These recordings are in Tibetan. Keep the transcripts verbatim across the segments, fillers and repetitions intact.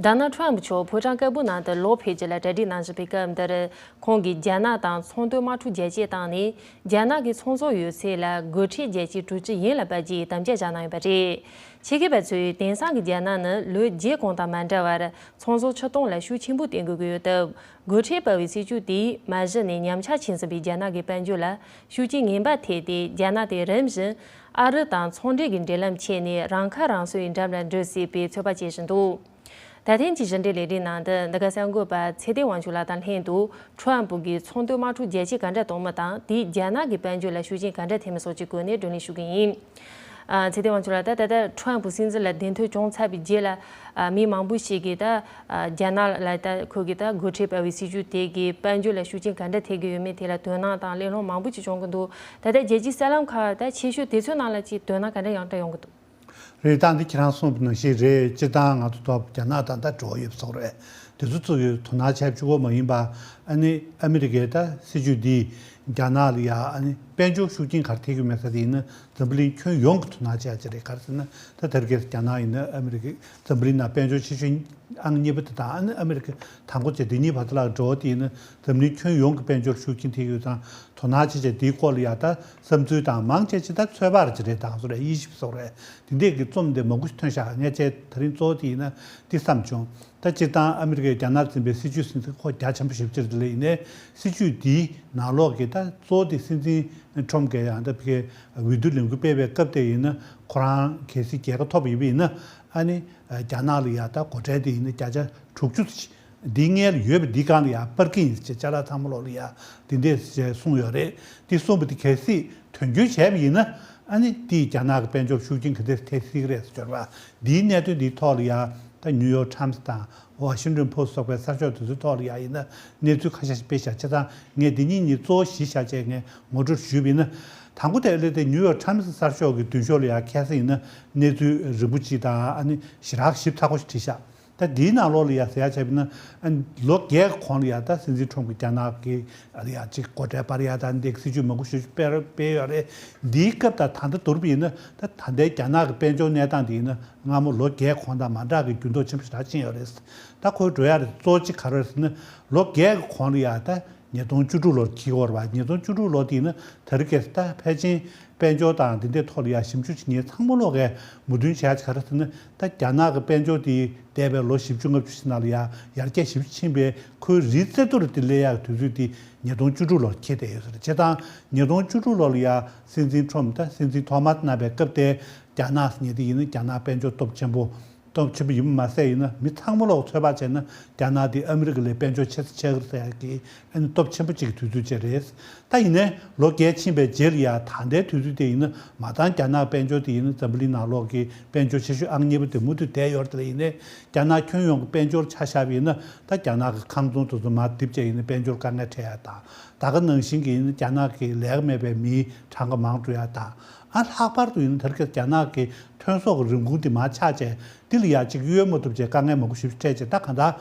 ཌོ་ནལ་ཌི་ཊརམ་ཕི་མཆོག་ཕོ་བྲང་དཀར་པོའི་ནང་དུ་ལོག་ཕེབས་རྒྱུ་ལ་གྲ་སྒྲིག་གནང་བཞིན་པའི་སྐབས་འདིར། ཁོང་གིས་རྒྱ་ནག་དང་ཚོང་དོན་དམག་འཁྲུག་རྒྱག་ཆེད་བཏང་ནས། རྒྱ་ནག་གི་ཚོང་ཟོག་ཡོད་ཚད་ལ་སྒོ་ཁྲལ་རྒྱག་རྒྱུའི་གྲོས་ཆོད་ཡིན་ལ་བབས་རྒྱུའི་དམ་བཅའ་བཞག་གནང་ཡོད་པ་རེད། ཆེད་མཁས་པ་ཚོས། དེང་སང་གི་རྒྱ་ནག་ནི་ལོ་བརྒྱད་གོང་དང་མ་འདྲ་བར། ཚོང་ཟོག་ཕྱིར་གཏོང་ལ་ཤུགས་ཆེན་པོས་བརྟེན་དགོས་ཀྱི་ཡོད་སྟབས། སྒོ་ཁྲལ་སྤར་བའི་སྲིད་ཇུས་དེས་མ་གཞི་ནས་ཉམས་ཆག་ཕྱིན་ཟིན་པའི་རྒྱ་ནག་གི་དཔལ་འབྱོར་ལ་ཤུགས་རྐྱེན་ངན་པ་ཐེབས་ཏེ། རྒྱ་ནག་དེ་རིམ་བཞིན་ཨ་རི་དང་ཚོང་འབྲེལ་གྱི་འབྲེལ་ལམ་ཆད་ནས་རང་ཁ་རང་གསོའི་འགྲམ་ལ་འགྲོ་སྲིད་པའི་ཚོད་དཔག་བྱེད་བཞིན་འདུག་ད་ཐེངས་ཀྱི་ཕྱི་འབྲེལ་ལས་རིམ་ནང་དུ། འདི་ག་གསར་འགོད་པ་ཚེ་བརྟན་དབང་ཕྱུག་ལགས་དང་ལྷན་དུ། ཊརམ་ཕུ་གིས་ཚོང་དོན་དམག་འཁྲུག་རྒྱག་ཆེད་ག་འདྲ་གཏོང་མིན་དང་། དེས་རྒྱ་ནག་གི་དཔལ་འབྱོར་ལ་ཤུགས་རྐྱེན་ག་འདྲ་ཐེབས་མིན་སོགས་ཀྱི་སྐོར་ནས་བགྲོ་གླེང་ཞུ་གི་ཡིན། ཨ། ཚེ་བརྟན་དབང་ཕྱུག་ལགས། ད་ད་ལྟ་ཊརམ་ཕུ་སྲིད་འཛིན་ལ་གདན་ཐོན་བྱུང་ཚར་བའི་རྗེས་ལ། ཨ། མི་མང་པོ་ཞིག་གིས་ད། ཨ། རྒྱ་ནག་ལ་ད་ཁོ་གིས་ད་སྒོ་ཁྲལ་སྤར་བའི་སྲིད་ཇུས་དེ་གིས་དཔལ་འབྱོར་ལ་ཤུགས་རྐྱེན་ག་འདྲ་ཐེབས་ཀྱི་ཡོད་མེད་དེ་ལ་དོ་སྣང་དང་གླེང་སློང་མང་པོ་ཞིག་བྱུང་གི་འདུག་ད་ལྟ་རྒྱལ་སྤྱིའི་གསར་ལམ་ཁག་ད་ཆེ་ཤོས་དེ་ཚོའི་ནང་ལ་ཅིག་དོ་སྣང་ག་འདྲ་ཡང་བསྐྲུན་ཡོང་གི་འདུག་རེད། ད་འདི་ཁྱེད་རང་གསུངས་པ་ནང་བཞིན་རེད། སྤྱིར་བཏང་ང་ཚོ་ཐོག་རྒྱ་ནག་དང་ད་འབྲེལ་བ་ཡོད་པ་སོགས་རེད། དེ་ཚོ་ཚོ་ཡོད་དོ་སྣང་བྱས་བཅུག་གོ་མ་ཡིན་པ། ཨ་ནི་ཨ་མི་རི་ཀའི་ད་སྲིད་ཇུས་འདིས་རྒྱ་ནག་ལ་ཡ་ཨ་ནི་དཔལ་འབྱོར་ཤུགས་རྐྱེན་ག་རེ་ཐེབས་ཀྱི་མེད་ས་དེ་ཡིན་ན། འཛམ་བུ་གླིང་ཁྱོན་ཡོངས་ཀྱི་དོ་སྣང་བྱས་ཀྱི་རེད། ག་རེ་ཟེར་ན། ད་དེ་རིང་ཁ་སང་རྒྱ་ནག་ཡིན་ན་ཨ་མི་རི་ཀའི་འཛམ་བུ་གླིང་ནང་དཔལ་འབྱོར་ཆེ་ཤོས་ཨང་གཉིས་པ་དེ་དང་། ཨ་ནི་ཨ་མི་རི་ཀ་དང་པོ་བྱས་དེ་གཉིས་བར་དུ་ལ་འགྲོ་བ་དེ་ཡིན་ན། འཛམ་གླིང་ཁྱོན་ཡོངས་ཀྱི་དཔལ་འབྱོར་ཤུགས་རྐྱེན་ཐེབས་ཡོད་ཙང་དོ་སྣང་བྱས་བྱས་དེའི་སྐོར་ལ་ཡ་ད་བསམ་ཚུལ་དང་། མང་ཆེ་ཆེ་ད་ཚོད་དཔག་རེ་ཅིག་རེད། དང་སོ་རེད། དབྱེ་ཞིབ་སོགས་རེད། དེ་འདྲས་ཀྱི་རྩོམ་དེ་མང་པོ་ཞིག་ཐོན་ཤག་ངས་བྱས་དེ་རིང་གཙོ་བོ་དེ་ཡིན་ན་འདི་བསམ་བྱུང་། ད་སྤྱིར་བཏང་ཨ་མི་རི་ཀས་རྒྱ་ནག་འཛིན་པའི་སྲིད་ཇུས་ཟིན་ཚེ་ཁོ་རྒྱ་ཆེན་པོ་ཞེ་པོ་ཅིག་རེད། དེ་ལས་ཡིན་ནའི་སྲིད་ཇུས་འདིའི་ནང་ལོགས་ཀྱི་ད་གཙོ་བོ་དེ་སྲིད་འཛིན་ཁྲོམ་གྱིས་ཡང་ད་ཕ་གིའི་འོས་བསྡུ་ལས་འགུལ་སྤེལ་བའི་སྐབས་དེ་ཡིན་ན། ཁོ་རང་གལ་སྲིད་རྒྱལ་ཁ་ཐོབ་པ་ཡིན་པ་ཡིན་ན། ཨ་ནི་རྒྱ་ནག་ལ་ཡ་ད་སྒོ་ཁྲལ་དེ་ཡིན་ན་བརྒྱ་ཆ་དྲུག་ཅུ་འདིའི་སྔོན་ལ་ཡོད་པ་འདིའི་སྒང་ལ་ཡ་སྤར་གྱི་ཡིན་ཟེར་ཅ་ལག་ཚང་མ་ལོག་ལ་ཡ་དེ་འདྲས་ཞེས་གསུངས་ཡོད་རེད། དེ་གསུངས་པ་དེ་གལ་སྲིད་དོན་འཁྱོལ་བྱས་པ་ཡིན་ན། ཨ་ནི་དེས་རྒྱ་ནག་གི་དཔལ་འབྱོར་ཤུགས་རྐྱེན་ག་འདྲས་ཐེབས་སྲིད་ཀྱི་རེད་ཟེར་བ། འདིའི་གནད་དོན་འདིའི་ཐོག་ལ་ཡ་ད་ནིའུ་ཡོག་ཊའིམ་སི་དང་ཝ་ཤིང་ཊོན་པོ་སི་ཊི་སོགས་པའི་གསར་ཤོག་དེ་ཚོའི་ཐོག་ལ་ཡ་ཡིན་ན་གནས་ཚུལ་ཁ་ཤས་ཤིག་སྤེལ་བཞག་བྱས་ཙང་། ངས་འདི་གཉིས་གཉིས་གཙོ་བོ་གཞི་བཞག་བྱས་ངས་ངོ་སྤྲོད་ཞུས་པ་ཡིན་ན། དང་པོ་དེ་ལས་དེ་ནིའུ་ཡོག་ཊའིམ་སི་གསར་ཤོག་གི་མདུན་ཤོག་ལ་ཡ་ཁ་སང་ཡིན་ན་གནས་ཚུལ་རིང་པོ་ཅིག་དང་། ཨ་ནི་ཞེ་དྲག་ཞིབ་ཚགས་པོ་ཞིག་བྲིས་ཤག་ད་འདིའི་ནང་ལོགས་ལ་ཡ་ཟེར་ཡ་བྱས་པ་ཡིན་ན། ཨ་ནི་ལོ་བརྒྱད་ཀྱི་གོང་ལ་ཡ་ད་སྲིད་འཛིན་ཁྲོམ་གྱིས་རྒྱ་ནག་གི་ཨ་ལ་ཡ་ཅིག་སྒོ་ཁྲལ་སྤར་ཡ་དང་འདི་སྲིད་ཇུས་མང་པོ་ཞིག་སྤེལ་སྤེལ་ཡོད་རེད། འདིའི་སྐབས་དང་ད་ལྟ་བསྡུར་བ་ཡིན་ན། ད་ད་ལྟའི་རྒྱ་ནག་གི་དཔལ་འབྱོར་གནས་སྟངས་འདི་ཡིན་ན་སྔ་མོ་ལོ་བརྒྱད་གོང་དང་མ་འདྲ་གི་འགྱུར་ལྡོག་ཆེན་པོ་ཞེ་དྲག་ཕྱིན་ཡོད་རེད། ད་ཁོའི་འགྲོ་ཡ་རེད་གཙོ་བོ་གཅིག་ག་རེ་རེད་ཟེར་ན། ལོ་བརྒྱད་ཀྱི་གོང་ལ་ཡ་ད་ཉིས་སྟོང་བཅུ་དྲུག་ལོར་འཁེལ་ཡོད་རེད་པ། ཉིས་སྟོང་བཅུ་དྲུག་ལོ་དེ་ཡིན་ན་དེ་རིང་ཁ་སང་ད་ཕལ་ཆེར་དཔལ་འབྱོར་དང་འདི་འདྲའི་ཐོག་ལ་ཡ་ཞིབ་འཇུག་བྱེད་མཁན་ཚང་མ་ལོག་གིས་མོས་མཐུན་བྱེད་ཡ་ག་རེ་ཟེར་ན། ད་རྒྱ་ནག་གི་དཔལ་འབྱོར་དེ་འདས་པའི་ལོ་བཞི་བཅུ་ལྔ་བཅུ་ཞིག་ནང་ལ་ཡ་ཡར་རྒྱས་ཞེ་པོ་ཕྱིན་པའི་ཁོའི་རིའི་རྩེ་ཏོག་རེ་དེ་སླེབས་ཡག་དུས་ཚོད་དེ་ཉིས་སྟོང་བཅུ་དྲུག་ལོར་འཁེལ་བསྡད་ཡོད་ས་རེད། བྱས་ཙང་ཉིས་སྟོང་བཅུ་དྲུག་ལོ་ལ་ཡ་སྲིད་འཛིན་ཁྲོམ་ད་སྲིད་འཛིན་ཐོག་མ་གནང་བའི་སྐབས་དེ་རྒྱ་ནག་ཟེར་མཁན་དེ་ཡིན་ན་རྒྱ་ནག་དཔལ་འབྱོར་སྟོབས་ཆེན་པོ། སྟོབས་ཆེན་པོ་ཡིན་པ་མ་ཟད་ཡིན་ན་མི་ཚང་མ་ལོག་ཚོད་དཔག་བྱས་ན་རྒྱ་ནག་དེ་ཨ་མི་རི་ཀ་ལས་དཔལ་འབྱོར་ཆེ་ས་ཆགས་ཀྱི་རེད་ཟེར་ཡག་གི་ཨ་ནི་སྟོབས་ཆེན་པོ་གཅིག་གི་དུས་ཚོད་ཅིག་རེད། ད་ཡིན་ནའི་ལོ་བརྒྱད་ཕྱིན་པའི་རྗེས་ལ་ཡ་ད་ལྟའི་དུས་ཚོད་དེ་ཡིན་ན་མ་འདང་། རྒྱ་ནག་དཔལ་འབྱོར་དེ་ཡིན་ན་འཛམ་བུ་གླིང་ནང་ལོག་གི་དཔལ་འབྱོར་ཆེ་ཤོས་ཨང་གཉིས་པ་དེ་མུ་མཐུད་བསྡད་ཡོད་རེད། དེ་ལ་ཡིན་ནའི་རྒྱ་ནག་ཁྱོན་ཡོངས་ཀྱི་དཔལ་འབྱོར་ཆ་བཞག་པ་ཡིན་ན་ད་རྒྱ་ནག་གི་ཁང་ཚོང་དེ་ཚོ་མར་རྡིབ་བྱས་ཡིན་ན་དཔལ་འབྱོར་དཀའ་ངལ་འཕྲད་ཡ་དང་། ད་ག་ནང་བཞིན་གྱི་ཡིན་ན་རྒྱ་ནག་གི་ལས་ཀ་མེད་པའི་མིའི་གྲངས་ཀ་མང་འགྲོ་ཡ་དང་། ཨ་ལྷག་པར་དུ་ཡིན་ན་དེ་རིང་ཁ་སང་རྒྱ་ནག་གི་ཐོན་ཟོག་གི་རིན་གོང་དེ་མར་ཆག་བྱས། དེ་ལ་ཡ་གཅིག་གཡོལ་མ་ཐུབ་བྱས་དཀའ་ངལ་མང་པོ་ཞིག་འཕྲད་བྱས། ད་གང་ལྟར་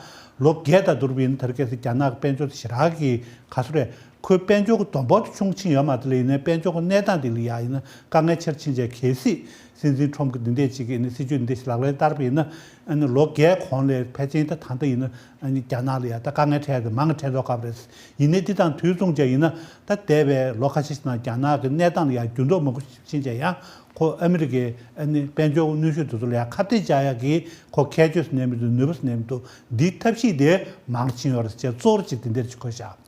ལོ་བརྒྱད་དང་བསྡུར་བ་ཡིན་ན་དེ་རིང་ཁ་སང་རྒྱ་ནག་གི་དཔལ་འབྱོར་དེ་ཞེ་དྲག་གི་ག་ཚོད་རེད། ཁོའི་དཔལ་འབྱོར་གྱི་བསྡོམས་པ་དེ་ཆུང་ཕྱིན་ཡོད་མ་རེད། དེ་ལ་ཡིན་ནའི་དཔལ་འབྱོར་གྱི་གནས་སྟངས་དེ་ལ་ཡ་ཡིན་ན་དཀའ་ངལ་ཆེ་རུ་ཕྱིན་བྱས། གལ་སྲིད་སྲིད་འཛིན་ཁྲོམ་གྱིས་འདི་འདྲས་ཅིག་གི་ཨ་ནི་སྲིད་ཇུས་འདི་འདྲས་ཤིག་ལག་ལེན་བསྟར་བ་ཡིན་ན། ཨ་ནི་ལོ་བརྒྱད་གོང་ལས་ཕལ་ཆེར་ད་ད་ལྟ་ཡིན་ན་ཨ་ནི་རྒྱ་ནག་ལ་ཡ་ད་དཀའ་ངལ་འཕྲད་དེ་མང་གི་འཕྲད་མདོག་ཁ་པོ་རེད། ཡིན་ནའི་འདི་དང་དུས་མཚུངས་བྱས་ཡིན་ན། ད་འདས་པའི་ལོ་ཁ་ཤས་ཤིག་ནང་རྒྱ་ནག་གི་གནས་སྟངས་ལ་ཡ་འགྱུར་ལྡོག་མང་པོ་ཕྱིན་བྱས་ཡང་ཁོ་ཨ་མི་རི་ཀའི་ཨ་ནི་དཔལ་འབྱོར་གནོན་ཤུགས་དེ་ཚོ་ལ་ཡ་ཁ་གཏད་བཅག་ཡག་གི་ཁོ་ཁྱད་ཆོས་སུ་གནས་མི་འདུག་ནུས་པ་སུ་གནས་མི་འདུག་འདིའི་ཐབས་ཤེས་དེ་མང་ཕྱིན་ཡོད་རེད་ཅེས་གཙོ་བོར་ཅིག་དེ་འདིར་ཅིག་འཁོད་བཞག་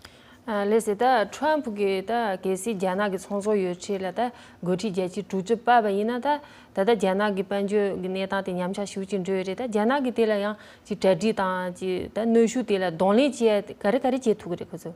ཨ། ལགས་སོ། ད་ཊརམ་ཕུ་གིས་ད་གལ་སྲིད་རྒྱ་ནག་གི་ཚོང་ཟོག་ཡོད་ཚད་ལ་ད་སྒོ་ཁྲལ་བརྒྱ་ཆ་དྲུག་ཅུ་སྤར་བ་ཡིན་ན། ད་ད་ལྟ་རྒྱ་ནག་གི་དཔལ་འབྱོར་གྱི་གནས་སྟངས་དེ་ཉམས་ཆག་ཤུགས་ཆེ་འགྲོ་ཡི་རེད། ད་རྒྱ་ནག་གིས་དེ་ལ་ཡང་ཅིག་གྲ་སྒྲིག་དང་ཅིག་ད་གནོན་ཤུགས་དེ་ལ་གདོང་ལེན་བྱེད་ག་རེ་ག་རེ་བྱེད་ཐུབ་ཀྱི་རེད་ཁོ་ཚོས།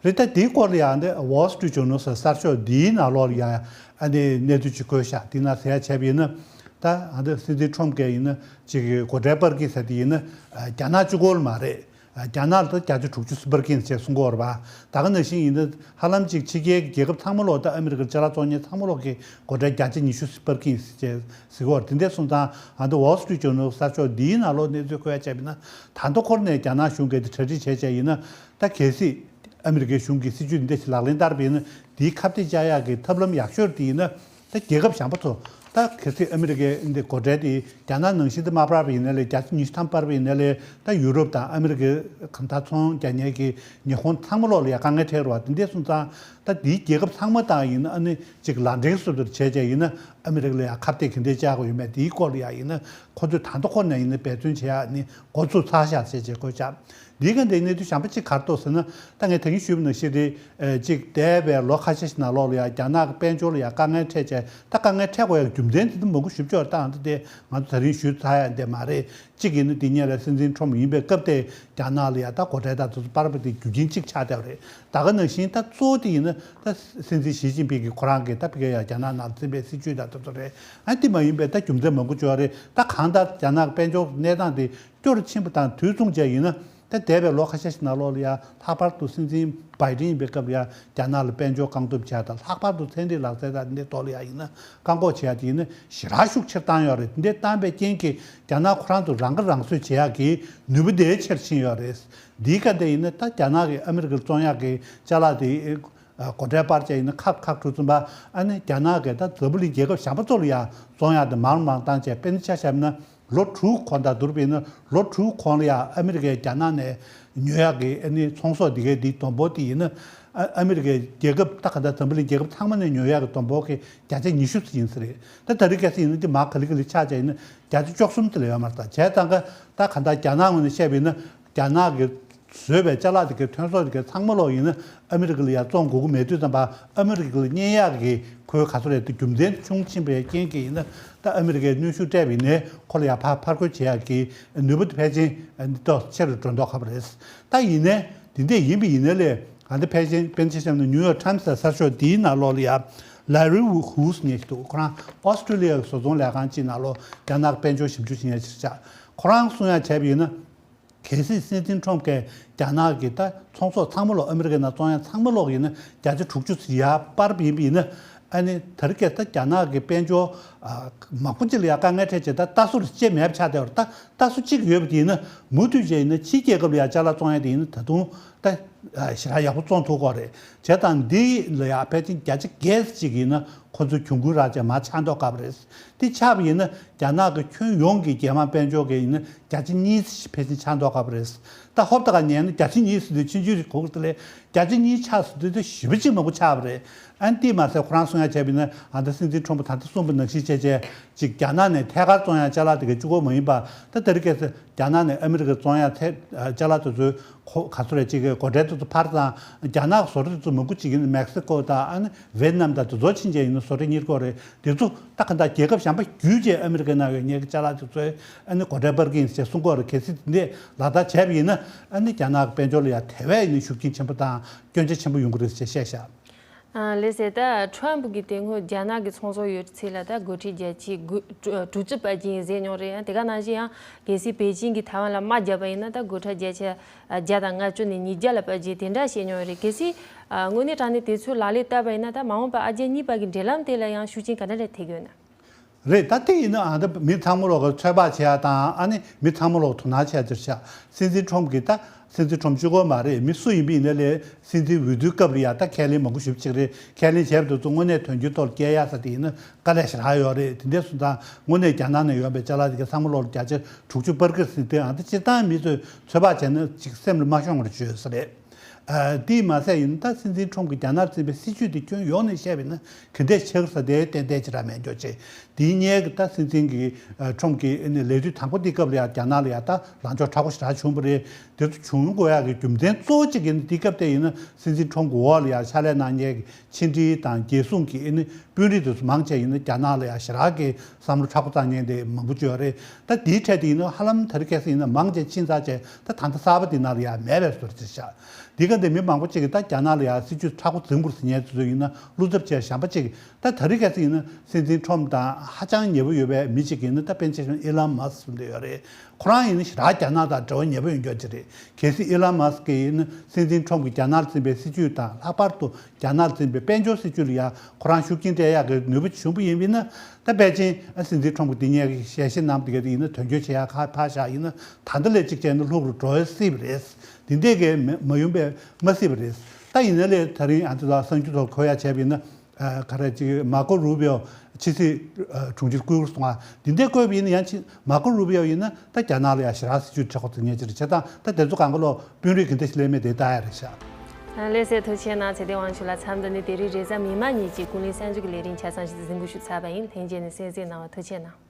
རེད། ད་དེའི་སྐོར་ལ་ཡང་འདི་Wall Street Journal་ཟེར་གསར་ཤོག་འདིའི་ནང་ལོགས་ལ་ཡང་ཨ་ནི་གནས་ཚུལ་ཅིག་བཀོད་ཤག་དེ་ན་ཟེར་ཡ་བྱས་པ་ཡིན་ན། ད་ཨ་འདི་སྲིད་འཛིན་ཊརམ་ཕུ་གིས་ཡིན་ན་ཅིག་སྒོ་ཁྲལ་སྤར་གི་ཟེར་དེ་ཡིན་ན། རྒྱ་ནག་གཅིག་པོ་ལ་མ་རེད། རྒྱ་ནག་ལ་ད་བརྒྱ་ཆ་དྲུག་ཅུ་སྤར་གི་ཡིན་ཟེར་གསུང་གི་ཡོད་རེད་པ། ད་ག་ནང་བཞིན་ཡིན་ན་ཧ་ལམ་ཅིག་ཕྱི་རྒྱལ་གྱི་རྒྱལ་ཁབ་ཚང་མ་ལོག་ད་ཨ་མི་རི་ཀར་ཅ་ལག་བཙོང་མཁན་ཚང་མ་ལོག་གི་སྒོ་ཁྲལ་བརྒྱ་ཆ་ཉི་ཤུ་སྤར་གི་ཡིན་ཟེར་ཟེར་གི་ཡོད་རེད། དེ་འདྲ་སོང་ཙང་ཨ་འདི་Wall Street Journal་གསར་ཤོག་འདིའི་ནང་ལོགས་གནས་ཚུལ་བཀོད་ཡ་བྱས་པ་ཡིན་ན། ད་ལྟ་འཁོར་ནས་རྒྱ་ནག་གཞུང་གིས་དེ་གྲ་སྒྲིག་བྱས་བྱས་ཡིན་ན། ད་གལ་སྲིད་ཨ་མི་རི་ཀའི་གཞུང་གིས་སྲིད་ཇུས་འདི་འདྲ་ཞིག་ལག་ལེན་བསྟར་བ་ཡིན་ན། དེའི་ཁ་གཏད་བཅག་ཡག་གི་ཐབས་ལམ་ཡག་ཤོས་དེ་ཡིན་ན། ད་རྒྱལ་ཁབ་གཞན་པ་ཚོ་ད་ ད་གལ་སྲིད་ཨ་མི་རི་ཀའི་འདི་སྒོ་ཁྲལ་དེ་རྒྱ་ནག་ནང་བཞིན་དུ་མ་སྤར་བ་ཡིན་ན་ལས་བརྒྱ་ཆ་ཉི་ཤུ་ཐམ་སྤར་བ་ཡིན་ན་ལས་ད་ཡུ་རོབ་དང་ཨ་མི་རི་ཀའི་གང་ལྟར་ཚོང་རྒྱག་མཁན་གྱི་ཉི་ཧོང་ཚང་མ་ལོག་ལ་ཡ་དཀའ་ངལ་འཕྲད་རོགས། དེ་འདྲས་སོང་ཙང་ད་འདིའི་རྒྱལ་ཁབ་ཚང་མ་དང་ཡིན་ན་ཨ་ནི་ཅིག་ལག་འབྲེལ་སུ་དུར་བྱས་བྱས་ཡིན་ན་ཨ་མི་རི་ཀ་ལ་ཡ་ཁ་གཏད་ག་འདྲས་བཅག་དགོས་ཡོད་མེད་དེའི་སྐོར་ལ་ཡ་ཡིན་ན་ཁོ་ཚོས་ད་ལྟ་ཁོ་ནས་ཡིན་ན་འབད་བརྩོན་བྱེད་ཡ་ནི་འགོ་ཚུགས་ཚར་ཤག་ཟེར་བྱས་བཀོད་བཞག་འདིའི་ག་འདྲའི་གནས་ཚུལ་གཞན་པ་གཅིག་ག་རེ་འདུག་ཟེར་ན། ད་ངས་ད་གིན་ཞུས་པ་ནང་བཞིན་རེད། ཨེ་གཅིག་འདས་པའི་ལོ་ཁ་ཤས་ཤིག་ནང་ལོགས་ལ་ཡང་རྒྱ་ནག་གི་དཔལ་འབྱོར་ལ་ཡང་དཀའ་ངལ་འཕྲད་བྱས། ད་དཀའ་ངལ་འཕྲད་དགོས་ཡག་རྒྱུ་མཚན་དེ་འདྲ་མང་པོ་ཞིག་ཡོད་རེད། ད་ཨ་འདི་དེ་ང་ཚོ་ད་རིང་ཞུས་ཚར་ཡག་འདི་མ་རེད། གཅིག་ཡིན་ན་འདི་སྔོན་ལ་སྲིད་འཛིན་ཁྲོམ་ཡིན་པའི་སྐབས་དེ་རྒྱ་ནག་ལ་ཡང་ད་སྒོ་ཁྲལ་དང་དེ་ཚོ་སྤར་བ་དེ་རྒྱུ་རྐྱེན་གཅིག་ཆགས་བསྡད་པ་རེད། ད་ག་ནང་བཞིན་ད་གཙོ་བོ་དེ་ཡིན་ན་ད་སྲིད་འཛིན་ཞི་ཅིན་ཕིང་གིས་ཁོ་རང་གིས་ད་ཕ་གིར་ཡང་རྒྱ་ནག་ནང་འཛིན་པའི་སྲིད་བྱུས་དང་དེ་ཚོ་རེད། ཨ་འདི་མ་ཡིན་པའི་ད་རྒྱུ་མཚན་མང་པོ་ཅིག་ཡོད་རེད། ད་གང་ལྟར་རྒྱ་ནག་གི་དཔལ་འབྱོར་གནས་སྟངས་དེ་སྐྱོ་རུ་ཕྱིན་པ་དང་དུས་མཚུངས་བྱས་ཡིན་ན། ད་འདས་པའི་ལོ་ཁ་ཤས་ཤིག་ནང་ལོགས་ལ་ཡང་ལྷག་པར་དུ་སྲིད་འཛིན་བྷའི་ཌེན་ཡིན་པའི་སྐབས་ལ་ཡང་རྒྱ་ནག་ལ་དཔལ་འབྱོར་རྐང་གཏུབ་བྱས་དང་། ལྷག་པར་དུ་ཚན་རིག་ལག་རྩལ་དང་འདི་ཐོག་ལ་ཡང་ཡིན་ན་བཀག་འགོག་བྱས་ཡག་དེ་ཡིན་ན་ཞེ་དྲག་ཤུགས་ཆེར་བཏང་ཡོད་རེད། འདི་བཏང་པའི་རྐྱེན་གྱིས་རྒྱ་ནག་ཁོ་རང་ཚོ་རང་ཁ་རང་གསོ་བྱེད་ཡག་གི་ནུས་པ་དེ་ཆེར་ཕྱིན་ཡོད་རེད། འདིའི་སྐབས་དེ་ཡིན་ན་ད་རྒྱ་ནག་གིས་ཨ་མི་རི་ཀར་བཙོང་ཡག་གི་ཅ་ལག་དེ་སྒོ་ཁྲལ་སྤར་བྱས་ཡིན་ན་ཁག་ཁག་འགྲོ་ཙམ་པ། ཨ་ནི་རྒྱ་ནག་གིས་ད་འཛམ་བུ་གླིང་རྒྱལ་ཁབ་གཞན་པ་ཚོ་ལ་ཡང་བཙོང་ཡག་དེ་མང་མང་བཏང་བྱས། དཔེར་ན་ཆ་བཞག་ན། ལོ་དྲུག་གོང་དང་བསྡུར་བ་ཡིན་ན་ལོ་དྲུག་གོང་ལ་ཡང་ཨ་མི་རི་ཀས་རྒྱ་ནག་ནས་ཉོ་ཡག་གི་ཨ་ནི་ཚོང་ཟོག་འདི་གའི་འདི་བསྡོམས་འབོར་དེ་ཡིན་ན། ཨ་ཨ་མི་རི་ཀའི་རྒྱལ་ཁབ་ད་ག་ད་འཛམ་བུ་གླིང་རྒྱལ་ཁབ་ཚང་མ་ནས་ཉོ་ཡག་གི་བསྡོམས་འབོར་གྱི་བརྒྱ་ཆ་ཉི་ཤུ་ཙམ་ཡིན་ས་རེད། ད་ད་རེས་གལ་སྲིད་ཡིན་ན་འདི་མར་ག་ལེ་ག་ལེ་ཆག་བྱས་ཡིན་ན་བརྒྱ་ཆ་བཅུ་གསུམ་ཙམ་ལས་ཡོད་མ་རེད། ད་བྱས་ཙང་ཀ་ད་ག་ད་རྒྱ་ནག་ངོས་ནས་བཤད་པ་ཡིན་ན་རྒྱ་ནག་གི་བཟོས་པའི་ཅ་ལག་དེ་གའི་ཐོན་ཟོག་དེ་གའི་ཚང་མ་ལོག་ཡིན་ན་ཨ་མི་རི་ཀ་ལ་ཡར་བཙོང་དགོས་ཀྱི་མེད་དུས་ཙམ་པ། ཨ་མི་རི་ཀ་ལ་རྙེད་ཡག་གི་ཁོའི་ག་ཚོད་རེད་དེ་རྒྱུ་མཚན་ཆུང་ཕྱིན་པའི་རྐྱེན་གྱིས་ཡིན་ན། ད་ཨ་མི་རི་ཀས་གནོན་ཤུགས་སྤྲད་པ་ཡིན་ནའི་ཁོ་ལ་ཡར་ཕར་ཕར་རྒོལ་བྱེད་ཡག་གི་ནུས་པ་དེ་ཕལ་ཆེར་འདི་ཐོག་ཆེ་རུ་འགྲོ་མདོག་ཁ་པོ་རེད། ད་ཡིན་ནའི་འདི་འདྲས་ཡིན་པ་ཡིན་ནའི་ལས་ཨ་འདི་ཕལ་ཆེར་དཔེར་ན་ཆ་བཞག་ན་ནིའུ་ཡོག་ཊའིམ་སི་ལ་གསར་ཤོག་འདིའི་ནང་ལོགས་ལ་ཡ་ལེ་རི་ཧུ་སི་ཉེ་ཞིག་འདུག་ཁོ་རང་ཨོ་སི་ཀྲི་ལི་ཡ་གི་བཟོ་ཚོང་ལས་ཁང་གཅིག་ནང་ལོགས་རྒྱ་ནག་གི་དཔལ་འབྱོར་ཞིབ་འཇུག་བྱེད་མཁན་ཞིག་ཆགས། ཁོ་རང་གསུང་ཡག་བྱས་པ་ཡིན་ན། གལ་སྲིད་སྲིད་འཛིན་ཁྲོམ་གྱིས་རྒྱ་ནག་གི་ད་ཚོང་ཟོག་ཚང་མ་ལོག་ཨ་མི་རི་ཀའི་ནང་བཙོང་ཡག་ཚང་མ་ལོག་ཡིན་ན་བརྒྱ་ཆ་དྲུག་ཅུ་ཙམ་ཡར་སྤར་བ་ཡིན་པ་ཡིན་ན། ཨ་ནི་ད་རེས་ཀྱི་ད་རྒྱ་ནག་གི་དཔལ་འབྱོར་ཨ་མང་པོ་ཅིག་ལ་ཡང་དཀའ་ངལ་འཕྲད་བྱས། ད་ལྟ་སོར་ཅེ་མེད་པ་ཆགས་བསྡད་པ་རེད། ད་ལྟ་སོ་གཅིག་ཡོད་པ་དེ་ཡིན་ན་མུ་མཐུད་བྱས་ཡིན་ན་ཕྱིའི་རྒྱལ་ཁབ་ལ་ཡང་ཅ་ལག་བཙོང་ཡག་དེ་ཡིན་ན་ད་དུང་ད་ཞེ་དྲག་ཡག་པོ་བཙོང་ཐུབ་ཀྱི་རེད། བྱས་ཙང་འདི་ལ་ཡང་ཕལ་ཆེར་བརྒྱ་ཆ་བརྒྱད་ཅིག་ཡིན་ན་ཁོ་ཚོས་གྱོང་གུན་རག་བྱས་མར་ཆག་མདོག་ཁ་པོ་རེད། དེ་ཆགས་པ་ཡིན་ན་རྒྱ་ནག་གི་ཁྱོན་ཡོངས་ཀྱི་རྒྱལ་དམངས་དཔལ་འབྱོར་གྱི་ཡིན་ན་བརྒྱ་ཆ་གཉིས་ཕལ་ཆེར་ཆག་མདོག་ཁ་པོ་རེད། ད་ཧོབ་ཏེ་ག་ཉན་ན་བརྒྱ་ཆ་གཉིས་ཟེར་དུས་ཕྱིན་ཆད་རེད་གོ་གི་རེད། བརྒྱ་ཆ་གཉིས་ཆག་ཟེར་དུས་དེ་ཞེ་པོ་ཅིག་མང་པོ་ཆགས་པ་རེད། ཨ་ནི་དེས་མ་ཟད་ཁོ་རང་གསུང་ཡག་བྱས་པ་ཡིན་ན། ཨ་ད་སྲིད་འཛིན་ཁྲོམ་པོ་ད་ལྟ་གསུངས་པ་ནང་བཞིན་བྱས་བྱས་ཅིག་རྒྱ་ནག་ནས་ཐད་ཀར་བཙོང་ཡག་ཅ་ལག་དེ་གའི་གཅིག་པོ་མ་ཡིན་པ། ད་དེ་རིང་ཁ་སང་རྒྱ་ནག་ནས་ཨ་མི་རི་ཀར་བཙོང་ཡག་ཐད་ཅ་ལག་དེ་ཚོའི་ཁོ་ག་ཚོད་རེད། ཅིག་གི་སྒོ་ཁྲལ་དེ་ཚོ་འཕར་ཙང་རྒྱ་ནག་བཟོ་གྲྭ་དེ་ཚོ་མང་པོ་ཅིག་ཡིན་ན་མེག་སི་ཀོ་དང་ཨ་ནི་ཝེ་ཏི་ནམ་དང་དེ་ཚོ་ཕྱིན་བྱས་ཡིན་ན་བཟོ་གྲྭ་གཉེར་གྱི་ཡོད་རེད། དེ་ཚོ་ད་ག་འདྲ་རྒྱལ་ཁབ་གཞན་པ་བརྒྱུད་བྱས་ཨ་མི་རི་ཀའི་ནང་ཡོད་མཁན་གྱི་ཅ་ལག་དེ་ཚོའི་ཨ་ནི་སྒོ་ཁྲལ་སྤར་གྱི་ཡིན་ཞེས་གསུང་གི་ཡོད་རེད། གལ་སྲིད་དེ་འདྲས་ལག་བསྟར་བྱས་པ་ཡིན་ན་ཨ་ནི་རྒྱ་ནག་གི་དཔལ་འབྱོར་ལ་ཡང་དེ་བས་ཡིན་ན་ཤུགས་རྐྱེན་ཆེན་པོ་དང་སྐྱོན་ཆ་ཆེན་པོ་ཡོང་གི་རེད་ཅེས་བཤད་བཞག་ཨ་ལགས་སོ། ད་ཁྲོམ་ཕུ་གིས་དེ་སྔོན་རྒྱ་ནག་གི་ཚོང་ཟོག་ཡོད་ཚད་ལ་ད་སྒོ་ཁྲལ་བརྒྱ་ཆ་དགུ་དྲུག་ཅུ་སྤར་གྱི་ཡིན་ཟེར་མྱོང་རེད། ཡང་དེ་ག་ནང་བཞིན་ཡང་གལ་སྲིད་པེ་ཅིང་གིས་ཐའེ་ཝན་ལ་དམག་བརྒྱབ་པ་ཡིན་ན་ད་སྒོ་ཁྲལ་བརྒྱ་ཆ་བརྒྱ་དང་ལྔ་བཅུ་ནས་ཉིས་བརྒྱ་ལ་སྤར་གྱི་དེ་འདྲ་བཤད་མྱོང་རེད། གལ་སྲིད་ཨ་དངོས་གནས་དྲང་གནས་དེ་ཚོའི་ལག་ལེན་བསྟར་བ་ཡིན་ན་ད་མ་འོངས་པར་ཨ་རྒྱ་གཉིས་བར་གྱི་འབྲེལ་ལམ་དེ་ལ་ཡང་ཤུགས་རྐྱེན་ག་འདྲ་འདྲ་ཐེབས་ཀྱི་ཡོད་ན། རེད། ད་དེ་ཡིན་ན་ཨ་ད་མི་ཚང་མ་ལོག་གི་ཚོད་དཔག་བྱེད་ཡག་དང་ཨ་ནི་མི་ཚང་མ་ལོག་དོ་སྣང་བྱེད་ཡག་ཅིག་རེད་ཤག་སྲིད་འཛིན་ཁྲོམ་གྱིས་ད་སྲིད་འཛིན་ཁྲོམ་གཅིག་པོ་མ་རེད། མི་སུ་ཡིན་པ་ཡིན་ནའི་ལས་སྲིད་འཛིན་འོས་བསྡུའི་སྐབས་ལ་ཡ་ད་ཁས་ལེན་མང་པོ་ཞེ་པོ་ཅིག་རེད། ཁས་ལེན་བྱས་པ་དེ་ཚོ་དངོས་གནས་དོན་འཁྱོལ་ཐོག་ལ་སྐྱེལ་ཡག་ས་དེ་ཡིན་ན་དཀའ་ལས་ཞེ་དྲག་ཡོད་རེད། དེ་འདྲས་སོང་ཙང་དངོས་གནས་རྒྱ་ནག་ནས་ཡོང་པའི་ཅ་ལག་དེ་ག་ཚང་མ་ལོག་ལ་བརྒྱ་ཆ་དྲུག་ཅུ་སྤར་གི་རེད་ཟེར་དུས་ཨ་ད་སྤྱིར་བཏང་མི་ཚོས་ཚོད་དཔག་བྱས་ན་ཅིག་སེམས་ལ་མ་ཤོང་བར་བརྗོད་ས་རེད། ཨ་དེས་མ་ཟད་ཡིན་ན་ད་སྲིད་འཛིན་ཁྲོམ་གྱིས་རྒྱ་ནག་འཛིན་པའི་སྲིད་བྱུས་དེ་ཁྱོན་ཡོངས་ནས་བཤད་པ་ཡིན་ན་ག་འདྲས་ཆགས་ས་དེ་ཏན་ཏན་ཅིག་ར་མེད་འགྱོ་ཆེ། དེའི་སྔོན་གྱི་ད་སྲིད་འཛིན་གྱི་ཨ་ཁྲོམ་གྱི་ཨ་ནི་ལས་དུས་དང་པོ་དེའི་སྐབས་ལ་ཡང་རྒྱ་ནག་ལ་ཡང་ད་ལངས་ཕྱོགས་མཁྲེགས་པོ་ཞེ་དྲག་བྱུང་བ་རེད། དེ་ཚོ་བྱུང་དགོས་ཡག་གི་རྒྱུ་མཚན་གཙོ་བོ་གཅིག་ཡིན་ན་དེའི་སྐབས་དེ་ཡིན་ན་སྲིད་འཛིན་ཁྲོམ་གྱི་འོག་ལ་ཡང་ཕྱག་ལས་གནང་མཁན་གྱི་ཕྱི་འབྲེལ་དང་རྒྱལ་སྲུང་གི་ཨ་ནི་དཔོན་རིགས་དེ་ཚོ་མང་ཆེ་ཡིན་ན་རྒྱ་ནག་ལ་ཡང་ཞེ་དྲག་གི་བསམ་བློ་མཁྲེགས་པོ་བཏང་མཁན་དེ་མང་པོ་ཅིག་ཡོད་རེད། ད་དེའི་གྲས་དེ་ཡིན་ན་ཧ་ལམ་དེ་རིང་ཁ་སང་ཡིན་ན་མང་ཆེ་ཕྱིན་ཚར་བྱས་ད་ད་ལྟ་གསར་པ་དེ་ནང་ལ་ཡང་མེད་པའི་བཟོ་འདྲ་ཅིག་ཤག་འདི་ག་འདི་མི་མང་པོ་ཅིག་གིས་ད་རྒྱ་ནག་ལ་ཡང་སྲིད་བྱུས་མཁྲེགས་པོ་འཛིན་དགོས་ཟེར་མཁན་དེ་ཚོ་ཡིན་ན་བློ་འཚབ་བྱས། གཞན་པ་ཅིག་ད་ད་རེས་གལ་སྲིད་ཡིན་ན་སྲིད་འཛིན་ཁྲོམ་དང་ཧ་ཅང་ཉེ་པོ་ཡོད་པའི་མི་ཅིག་ཡིན་ན་ད་དཔེར་ན་ཆ་བཞག་ན་ཨི་ལོན་མཱ་སི་ཀི་ཟེར་མཁན་དེ་ཡོད་རེད། ཁོ་རང་ཡིན་ན་ཞེ་དྲག་རྒྱ་ནག་དང་འབྲེལ་བ་ཉེ་པོ་ཡོད་མཁན་ཅིག་རེད། གལ་སྲིད་ཨི་ལོན་མཱ་སི་ཀི་ཡིན་ན་སྲིད་འཛིན་ཁྲོམ་གྱིས་རྒྱ་ནག་ལ་འཛིན་པའི་སྲིད་བྱུས་དང་ལྷག་པར་དུ་རྒྱ་ནག་ལ་འཛིན་པའི་དཔལ་འབྱོར་སྲིད་བྱུས་ལ་ཡང་ཁོ་རང་ཤུགས་རྐྱེན་སྤྲད་ཡག་གི་ནུས་པ་བྱུང་བ་ཡིན་པ་ཡིན་ན། ད་པེ་ཅིང་ཨ་སྲིད་འཛིན་ཁྲོམ་གྱི་འདི་ཉིད་ཀྱི་ཞལ་བཞེས་གནང་བ་དེ་ག་དེ་ཡིན་ན་དོན་འཁྱོལ་བྱེད་ཡག་ཁ་ཕར་བཞག་ཡིན་ན་ད་ལྟ་ལས་གཅིག་བྱས་ན་ལྷུག་རུ་འགྲོ་སྲིད་པ་རེད། འདི་འདྲས་ཀྱི་མ་མ་ཡོང་པའི་མ་སྲིད་པ་རེད། ད་ཡིན་ན་ལས་ད་རིང་ཨ་ཚོ་ལ་གསར་འགྱུར་ཐོག་གོ་ཡག་བྱས་པ་ཡིན་ན། ག་རེ་ཅིག་མར་ཀོ་རུ་བི་ཨོ་ཕྱི་སྲིད་དྲུང་ཆེར་བསྐོས་སོང་ང་། འདི་འདྲ་བསྐོས་པ་ཡིན་ན་ཡང་ཕྱི་མར་ཀོ་རུ་བི་ཨོ་ཡིན་ན་ད་རྒྱ་ནག་ལ་ཡང་ཞེ་དྲག་སྲིད་ཇུས་འཁྲིད་དགོས་ཚོད་ངེས་ཅིག་རེད། བྱས་ཙང་ད་དེ་ཚོ་གང་ག་ལོ་དཔོན་རིགས་གི་འདི་ཞིག་ལས་མེད་དེ་ལྟ་ཡ་རེད་ཤག་ལགས་སོ། ཐུགས་རྗེ་གནང་། ཚེ་བརྟན་དབང་ཕྱུག་ལགས། མཚམས་འདི་ནས་དེ་རིང་རེས་གཟའ་མིག་དམར་ཉིན་གྱི་ཀུན་གླེང་གསར་འགྱུར་གྱི་ལས་རིམ་ཆ་ཚང་ཞིག་གཟིགས་འབུལ་ཞུས་ཚར་བ་ཡིན། ལྷན་རྒྱས་ནས་གསན་གཟིགས་གནང་བར་ཐུགས་རྗེ་གནང་།